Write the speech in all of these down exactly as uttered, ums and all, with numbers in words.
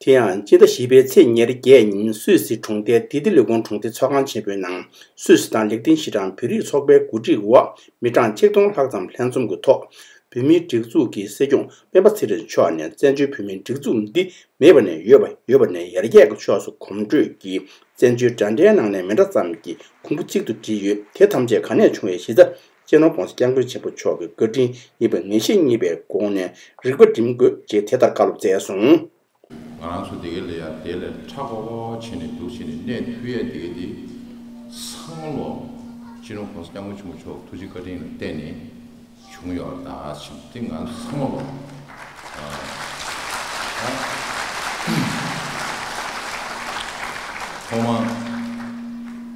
དེ་ཡང་སྤྱི་ཟླ་བཞི་པའི་ཚེས་ཉེར་བརྒྱད་ཉིན་སུད་སི་གྲོང་རྡལ་དི་ཏི་ལི་ཀུང་གྲོང་སྡེ་ཚོགས་ཁང་ཆེན་པོའི་ནང་སུད་སི་དང་ལིག་ཏེན་ཤི་ཊན་བོད་རིགས་ཚོགས་པའི་གོ་སྒྲིག་འོག་མི་གྲངས་ཆིག་སྟོང་ལྷག་ཙམ་ལྷན་འཛོམས་ཀྱི་ཐོག་བོད་མིའི་སྒྲིག་འཛུགས་ཀྱི་སྲིད་སྐྱོང་སྤེན་པ་ཚེ་རིང་མཆོག་ནས་བཙན་བྱོལ་བོད་མིའི་སྒྲིག་འཛུགས་འདི་མེད་པ་ནས་ཡོད་པ། ཡོད་པ་ནས་ཡར་རྒྱས་ཀྱི་ཕྱོགས་སུ་གོམ་བགྲོད་ཀྱིས་བཙན་བྱོལ་དྲ་འབྲེལ་ནང་ནས་མི་འདྲ་ཙམ་གྱིས་གོང་བུ་གཅིག་ཏུ་བསྒྲིལ་ཡོད། དེ་ཐམས་ཅད་ག་ནས་བྱུང་བའི་གཞི་རྩ་སྤྱི་ནོར་༸གོང་ས་༸སྐྱབས་མགོན་ཆེན་པོ་མཆོག་གི་བཀའ་དྲིན་ཡིན་པ་ངེས་ཤེས་རྙེད་པའི་སྒོ་ནས་རིག་པ་སྒྲིམ་དགོས་ཅེས་དེ་ལྟར་བཀའ་སློབ་སྩལ་སོང་། ང་རང་ཚོ་དེ་ག་ལ་ཡ་དེ་ལས་ཁྲ་ཁོག་ཁོག་བྱས་ནས་འདུག་བྱས་ནས་གནས་ཐུབ་ཡ་དེ་ག་དེ་ཚང་མ་ལོ་སྤྱི་ནོར་༸གོང་ས་༸སྐྱབས་མགོན་ཆེན་པོ་མཆོག་ཐུགས་རྗེ་བཀའ་དྲིན་ལ་བརྟེན་ནས་བྱུང་ཡོད་རེད་ད་ཞེས་དེ་ང་ཚོ་ཚང་མ་ལོ། ཨ། ཐོག་མ་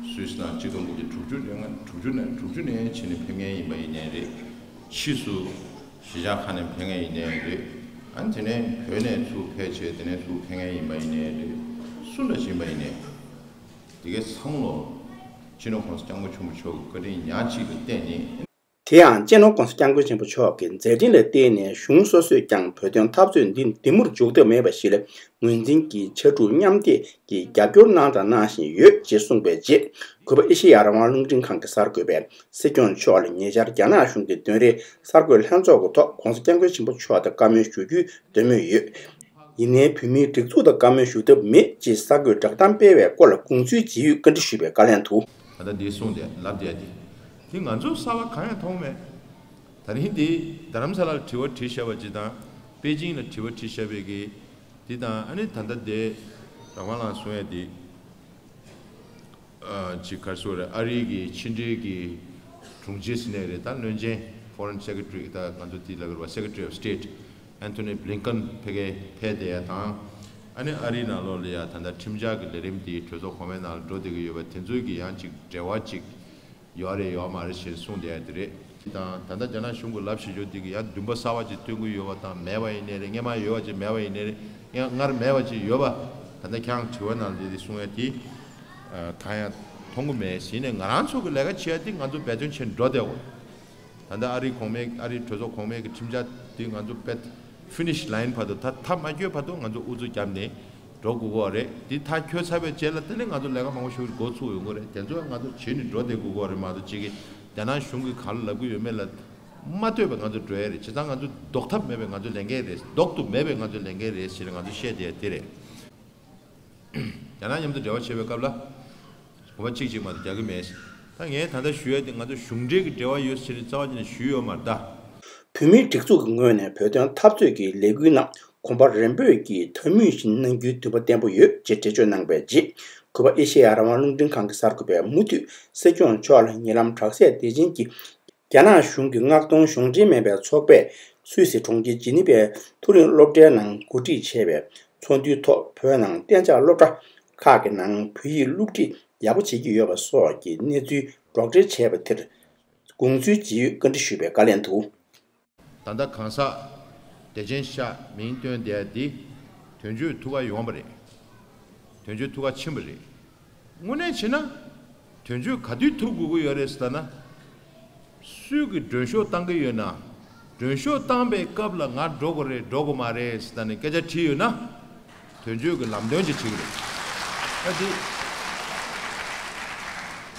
སུད་སི་ནང་གཅིག་སྟོང་དགུ་བརྒྱ་དྲུག་ཅུ་ནས་དྲུག་ཅུ་ནས་དྲུག་ཅུ་ནས་བྱས་ནས་ཕེབས་མཁན་ཡིན་པ་ཡིན་ནའི་རེད། ཕྱིས་སུ་གཞིས་ཆགས་ཁག་ནས་ཕེབས་མཁན་ཡིན་ནའི་རེད། ཨ་ནི་དེ་ནས་བོད་ནས་ཚུར་ཕེབས་བྱས་དེ་ནས་ཚུར་ཕེབས་མཁན་ཡིན་པ་ཡིན་ནའི་རེད། སུ་འདྲ་ཞིག་ཡིན་པ་ཡིན་ནའི་དེ་གའི་ཚང་མ་ལོ་སྤྱི་ནོར་༸གོང་ས་༸སྐྱབས་མགོན་ཆེན་པོ་མཆོག་གི་བཀའ་དྲིན་ཉག་གཅིག་ལ་བརྟེན་ནས། དེ་ཡང་སྤྱི་ནོར་༸གོང་ས་༸སྐྱབས་མགོན་ཆེན་པོ་མཆོག་གི་མཛད་འཕྲིན་ལ་བརྟེན་ནས་གཞུང་སོ་སོས་ཀྱང་བོད་དོན་འཐབ་རྩོད་འདི་འདི་མུར་འཇུག་ཐབས་མེད་པ་ཞིག་ལ་ངོས་འཛིན་གྱིས་ཕྱར་གྲུ་མཉམ་འདེགས་ཀྱིས་རྒྱབ་སྐྱོར་གནང་དང་གནང་བཞིན་ཡོད་ཅེས་གསུངས་པའི་རྗེས། གུས་པ་ཨེ་ཤེ་ཡ་རང་དབང་རླུང་འཕྲིན་ཁང་གི་གསར་འགོད་པས་སྲིད་སྐྱོང་མཆོག་ལ་ཉེ་ཆར་རྒྱ་ནག་གཞུང་གི་དོན་རིག་གསར་འགོད་ལྷན་ཚོགས་ཀྱི་ཐོག་༸གོང་ས་༸སྐྱབས་མགོན་ཆེན་པོ་མཆོག་དང་བཀའ་མོལ་ཞུ་རྒྱུའི་འདོད་མོས་ཡོད། ཡིན་ནའི་བོད་མིའི་སྒྲིག་འཛུགས་དང་བཀའ་མོལ་ཞུ་ཐབས་མེད་ཅེས་གསར་འགོད་བསྒྲགས་གཏམ་སྤེལ་བའི་སྐོར་ལ་དགོངས་ཚུལ་ཇི་ཡོད་བཀའ་འདྲི་ཞུས་པའི་བཀའ་ལན་དུ། ད་ལྟ་འདི་གསུངས་ཏེ་ལབ་བསྡད་དེ། དེ་ང་ཚོ་གསར་པ་གང་ཡང་མཐོང་མེད། ད་རིང་འདི་རྡ་རམ་ས་ལར་དྲི་བ་དྲིས་བཞག་པ་ཅིག་དང་པེ་ཅིང་ལ་དྲི་བ་དྲིས་བཞག་པའི་གི་འདི་དང་ཨ་ནི་ད་ལྟ་འདི་རང་དབང་ལགས་གསུང་ཡ་འདི། ཨ་ཅིག་ག་རེ་ཟེར་དགོས་རེད། ཨ་རིའི་གི་ཕྱི་འབྲེལ་གི་དྲུང་ཆེ་ཟེར་ནའི་རེད། ད་བློན་ཆེན་Foreign Secretary ད་ང་ཚོ་དེ་ལབ་ཀྱི་རེད་པ། Secretary of State Antony Blinken ཕ་གིར་ཕེབས་བསྡད་ཡ་དང་། ཨ་ནི་ཨ་རིའི་ནང་ལོགས་ལ་ཡ་ད་ལྟ་ཁྲིམས་འཆར་གི་ལས་རིམ་དེ་གྲོས་ཚོགས་གོང་མའི་ནང་ལ་འགྲོ་བསྡད་ཀྱི་ཡོད་པ་དེ་ཚོའི་གི་ཡང་ཅིག་འབྲེལ་བ་ཅིག་ཡོད་རེད་ཡོད་མ་རེད་ཞེས་གསུངས་བསྡད་ཡ་དེ་རེད། དང་ད་ལྟ་རྒྱ་ནག་གཞུང་གི་ལབ་བྱེད་ཕྱོགས་དེ་གི་ཡང་འདུན་པ་གསར་པ་ཅིག་སྟོན་གྱི་ཡོད་པ་དང་མེད་པ་ཡིན་ནའི་རེད། སྔོན་མ་ཡོད་པ་ཅིག་མེད་པ་ཡིན་ནའི་རེད། ཡང་སྔར་མེད་པ་ཅིག་ཡོད་པ། ད་ལྟ་ཁྱེད་རང་དྲི་བ་ནང་ལ་དེ་གསུང་ཡ་དེ་གང་ཡང་མཐོང་གི་མེད། ཡིན་ནའི་ང་རང་ཚོ་གི་ལས་ཀ་བྱེད་ཡ་དེ་ང་ཚོ་འབད་བརྩོན་བྱས་འགྲོ་བསྡད་ཡོད། ད་ལྟ་ཨ་རིའི་གོང་མའི་ཨ་རིའི་གྲོས་ཚོགས་གོང་མའི་གི་ཁྲིམས་འཆར་དེ་ང་ཚོ་དཔེ་finish line བར་དུ་ད་མཐའ་མ་འཁྱོལ་བར་དུ་ང་ཚོ་ཨུ་ཚུགས་བརྒྱབ་ནས་འགྲོ་དགོས་ཀྱི་ཡོད་རེད། དེ་མཐའ་འཁྱོལ་ཚར་བའི་རྗེས་ལ་དེ་ནས་ང་ཚོ་ལས་ཀ་མང་པོ་ཞིག་འགོ་ཚུགས་ཡོང་གི་རེད། དེ་ཚོ་ང་ཚོ་བྱས་ནས་འགྲོ་བསྡད་དགོས་ཀྱི་ཡོད་རེད་མ་གཏོགས་གཅིག་གིས་རྒྱ་ནག་གཞུང་གིས་ག་རེ་ལབ་ཀྱི་ཡོད་མེད་ལ་མ་ལྟོས་པར་ང་ཚོ་འགྲོ་ཡ་རེད། བྱས་ཙང་ང་ཚོ་ལྡོག་ཐབས་མེད་པའི་ང་ཚོ་ལས་འགན་རེད། ལྡོག་ཏུ་མེད་པའི་ང་ཚོ་ལས་འགན་རེད་ཟེར་ནས་ང་ཚོ་བཤད་བསྡད་ཡ་དེ་རེད། རྒྱ་ནག་མཉམ་དུ་འབྲེལ་བ་བྱེད་པའི་སྐབས་ལ་གོམ་པ་གཅིག་གཅིག་མ་གཏོགས་རྒྱག་གི་མེད། ད་ངས་ད་ལྟ་ཞུ་ཡ་དེ་ང་ཚོ་གཞུང་འབྲེལ་གྱི་འབྲེལ་བ་ཡོད་ཟེར་ནས་རྩ་བ་ཉིད་ནས་ཞུས་ཡོད་མ་རེད་ད། བོད་མིའི་སྒྲིག་འཛུགས་ཀྱི་ངོས་ནས་བོད་དོན་འཐབ་རྩོད་ཀྱི་ལས་འགུལ་ནང་གོམ་པ་རིམ་སྤོས་ཀྱིས་འཐབ་མོས་ཤིག་གནང་རྒྱུའི་འདུན་པ་བརྟན་པོ་ཡོད་ཅེས་འགྲེལ་བརྗོད་གནང་བའི་རྗེས། གུས་པ་ཨེ་ཤེ་ཡ་རང་དབང་རླུང་འཕྲིན་ཁང་གི་གསར་འགོད་པས་མུ་མཐུད་སྲིད་སྐྱོང་མཆོག་ལ་ཉེ་ལམ་དྲག་ཟས་སྡེ་ཆེན་གྱི་རྒྱ་ནག་གཞུང་གི་མངགས་གཏོང་གཞུང་འབྲེལ་མིན་པའི་ཚོགས་པས་སུད་སི་གྲོང་ཁྱེར་ཇི་ནི་ཝའི་མཐོ་རིམ་སློབ་གྲྭའི་ནང་གོ་སྒྲིག་བྱས་པའི་ཚོགས་འདུའི་ཐོག་བོད་ནང་གཏན་འཇགས་སློབ་གྲྭ་ཁག་གི་ནང་བོད་ཡིག་སློབ་ཁྲིད་ཡག་པོ་བྱེད་ཀྱི་ཡོད་པ་སོགས་ཀྱི་གནས་ཚུལ་སྒྲོག་འགྲེལ་བྱས་པ་དེར་དགོངས་ཚུལ་ཇི་ཡོད་བཀའ་འདྲི་ཞུས་པའི་བཀའ་ལན་དུ། ད་ལྟ་གང་ཟག་བདེ་ཆེན་ཤག་མིང་བཏོན་བསྡད་ཡ་འདི་དོན་གཅོད་ཐུགས་ཁ་ཡོང་བ་རེད། དོན་གཅོད་ཐུགས་ཁ་ཕྱིན་པ་རེད། དངོས་གནས་བྱས་ན་དོན་གཅོད་ག་དུས་ཐུགས་དགོས་ཀྱི་ཡོད་རེད་ཟེར་ལབ་ན། སུས་ཀྱི་མགྲོན་ཤོག་བཏང་གི་ཡོད་ན། མགྲོན་ཤོག་བཏང་པའི་སྐབས་ལ་ང་འགྲོ་དགོས་རེད་འགྲོ་དགོས་མ་རེད་ཟེར་ལབ་ནས་སྐད་ཆ་དྲིས་ཡོད་ན། དོན་གཅོད་ཀྱི་ལམ་སྟོན་ཅིག་བྱེད་ཀྱི་རེད། ཨ་དེ།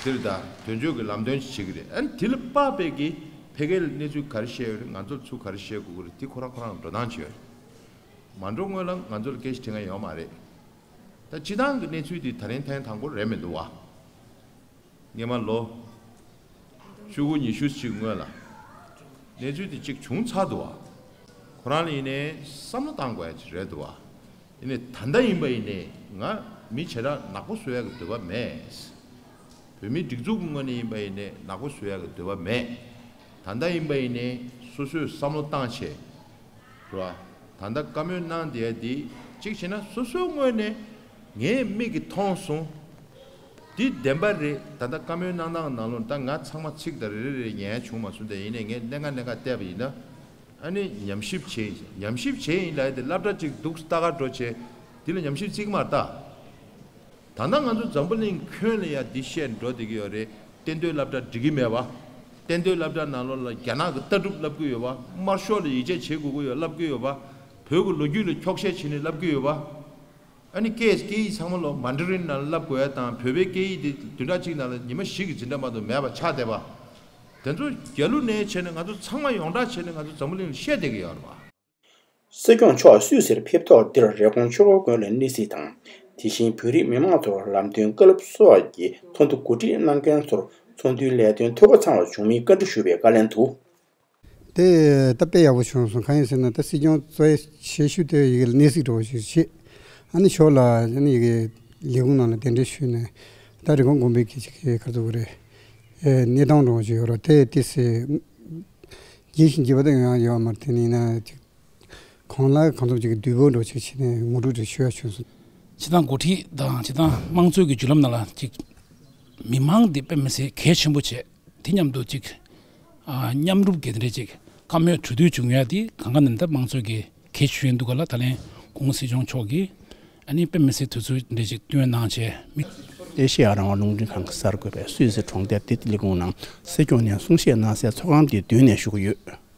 དེ་རེད་ད། དོན་གཅོད་ཀྱི་ལམ་སྟོན་ཅིག་བྱེད་ཀྱི་རེད། ཨ་ནི་དེ་ལ་དཔག་པའི་གི་ཕ་གི་ལ་གནས་ཚུལ་ག་རེ་བཤད་ཡོད་རེད། ང་ཚོ་ལ་ཚུར་ག་རེ་བཤད་དགོས་ཀྱི་རེད། དེ་ཁོ་རང་ཁོ་རང་འགྲོ་སྟངས་བྱེད་ཡོད་རེད། མ་འགྲོ་སྔོན་ལ་ང་ཚོ་ལ་སྐད་ཆ་དྲི་མཁན་ཡོད་མ་རེད། ད་སྤྱི་བཏང་གི་གནས་ཚུལ་འདི་ད་རིང་ཐེངས་དང་པོ་རེད་མི་འདུག་བ། སྔོན་མ་ལོ་བཅུ་དགུ་ཉི་ཤུ་ཅིག་སྔོན་ལ་གནས་ཚུལ་འདི་གཅིག་བྱུང་ཚར་འདུག་བ། ཁོ་རང་ལ་ཡིན་ནའི་བསམ་བློ་བཏང་དགོས་ཡ་ཅིག་རེད་འདུག་བ། ཡིན་ནའི་ད་ལྟ་ཡིན་པ་ཡིན་ནའི་ང་མི་བྱེ་བྲག་ནག་པོ་བཟོ་ཡ་གི་འདོད་པ་མེད། བོད་མིའི་སྒྲིག་འཛུགས་ཀྱི་ངོས་ནས་ཡིན་པ་ཡིན་ནའི་ནག་པོ་བཟོ་ཡ་གི་འདོད་པ་མེད། ད་ལྟ་ཡིན་པ་ཡིན་ནའི་སོ་སོས་བསམ་བློ་བཏང་བྱས། རེད་བ། ད་ལྟ་བཀའ་མོལ་གནང་བསྡད་ཡ་འདི་གཅིག་བྱས་ན་སོ་སོའི་ངོས་ནས་ངའི་མིག་གིས་མཐོང་སོང་། འདི་བདེན་པ་རེད། ད་ལྟ་བཀའ་མོལ་གནང་སྟངས་ནང་ལོགས་ད་ང་ཚང་མ་ཚིག་དང་རེ་རེ་རེ་ཉན་ཡ་བྱུང་མ་སོང་། དེ་ཡིན་ནའི་ངས་གནད་འགག་གནད་འགག་བལྟས་པ་ཡིན་ན། ཨ་ནི་ཉམས་ཞིབ་བྱས་ཡིན། ཉམས་ཞིབ་བྱས་ཡིན་ལབ་ཡ་དེ་སློབ་གྲྭ་གཅིག་འདུག་ལྟ་ག་འགྲོ་བྱས། འདི་ལ་ཉམས་ཞིབ་བརྩི་གི་མ་རེད་ད། ད་ལྟ་ང་ཚོ་འཛམ་བུ་གླིང་ཁྱོན་ལ་ཡ་འདི་བཤད་འགྲོ་བསྡད་ཀྱི་ཡོད་རེད། གཏན་སྡོད་སློབ་གྲྭ་འགྲིག་གི་མེད་པ། གཏན་སྡོད་སློབ་གྲྭ་ནང་ལོགས་ལ་རྒྱ་ནག་གི་ལྟ་གྲུབ་བསླབ་ཀྱི་ཡོད་པ། དམར་ཤོག་ལ་ཡིད་ཆེས་བྱེད་དགོས་ཀྱི་ཡོད་བསླབ་ཀྱི་ཡོད་པ། བོད་ཀྱི་ལོ་རྒྱུས་ལ་འཁྱོག་བཤད་བྱས་ནས་བསླབ་ཀྱི་ཡོད་པ། ཨ་ནི་སྐད་སྐད་ཡིག་ཚང་མ་ལོ་མན་ཌ་རིན་ནང་བསླབ་དགོས་ཡ་དང་བོད་པའི་སྐད་ཡིག་དེ་བདུན་ཕྲག་གཅིག་ནང་ལ་ཉི་མ་བཞི་གི་འཛིན་གྲྭ་མ་གཏོགས་མེད་པ་ཆགས་བསྡད་པ། དེ་ཚོ་རྒྱ་ལུ་ནས་བྱས་ནས་ང་ཚོ་ཚང་མ་ཡོངས་གྲགས་བྱས་ནས་ང་ཚོ་འཛམ་བུ་གླིང་ལ་བཤད་བསྡད་ཀྱི་ཡོད་རེད་པ། སྲིད་སྐྱོང་མཆོག་སུད་སིར་ཕེབས་ཐོག་འདིར་རེབ་གོང་ཆོས་འཁོར་དགོན་ལ་གནས་གཟིགས་དང་། དེ་བཞིན་བོད་རིགས་མི་མང་ཚོར་ལམ་སྟོན་བཀའ་སློབ་སོགས་ཀྱི་ཚོགས་འདུ་གོ་སྒྲིག་གནང་མཁན་ཚོར་ཚོགས་འདུའི་ལས་དོན་འཐུས་སྒོ་ཚང་བ་བྱུང་མིན་བཀའ་འདྲི་ཞུས་པའི་བཀའ་ལན་དུ། དེ་ད་དཔེ་ཡག་པོ་བྱུང་སོང་། གང་ཡིན་ཟེར་ན་ད་སྲིད་སྐྱོང་གཙོ་ཆེ་ཤོས་དེ་ཡི་གེ་ལ་གནས་གཟིགས་འདྲ་བོ་ཞིག་བྱེད། ཨ་ནི་ཞོར་ལ་ཨ་ནི་ཡི་གེ་ལས་ཁུངས་ནང་ལ་གདན་འདྲེན་ཞུས་ནས་ད་རི་ཀོན་དགོན་པའི་གི་ཅིག་གི་ག་རེ་ཟེར་དགོས་རེད། ཨེ་གནས་སྟངས་འདྲ་བོ་ཞིག་ཡོད་ར་དེ་དེ་སེ་རྒྱས་ཤིང་རྒྱས་པ་དང་ཡང་ཡོད་མ་རེད། དེ་ནི་ཡིན་ན་ཅིག་གང་ལ་གང་འཚམ་ཅིག་གི་བསྡུས་པ་འདྲ་བོ་ཅིག་བྱས་ནས་ངོ་སྤྲོད་ཅིག་ཞུ་ཡ་བྱུང་སོང་། སྤྱིར་བཏང་འགོ་ཁྲིད་དང་སྤྱིར་བཏང་དམངས་གཙོའི་གི་བརྒྱུད་ལམ་ནང་ལ་ཅིག་མི་མང་འདི་དཔེ་མི་སྲིད་གལ་ཆེན་པོ་བྱས། དེ་མཉམ་དུ་ཅིག་ཨ་མཉམ་རུབ་ཀྱི་དེ་འདྲའི་ཅིག་བཀའ་མོལ་གྲོས་བསྡུར་བྱུང་ཡ་དེ་གང་ག་ནས་ད་དམངས་གཙོའི་གི་གལ་ཆེ་ཤོས་ཡིན་འདུག་ག་ལ། ད་ལན་གོང་སྲིད་སྐྱོང་མཆོག་གིས་ཨ་ནི་དཔེ་མི་སྲིད་དུས་ཚོད་འདྲ་ཅིག་བཏོན་གནང་བྱས་མི། ཨེ་ཤེ་ཡ་རང་དབང་རླུང་འཕྲིན་ཁང་གི་གསར་འགོད་པས་སུད་སི་གྲོང་ཁྱེར་དིད་ལི་ཀུང་ནང་སྲིད་སྐྱོང་ནས་གསུང་བཤད་གནང་སའི་ཚོགས་ཁང་དེའི་མདུན་ནས་ཞུ་གི་ཡོད།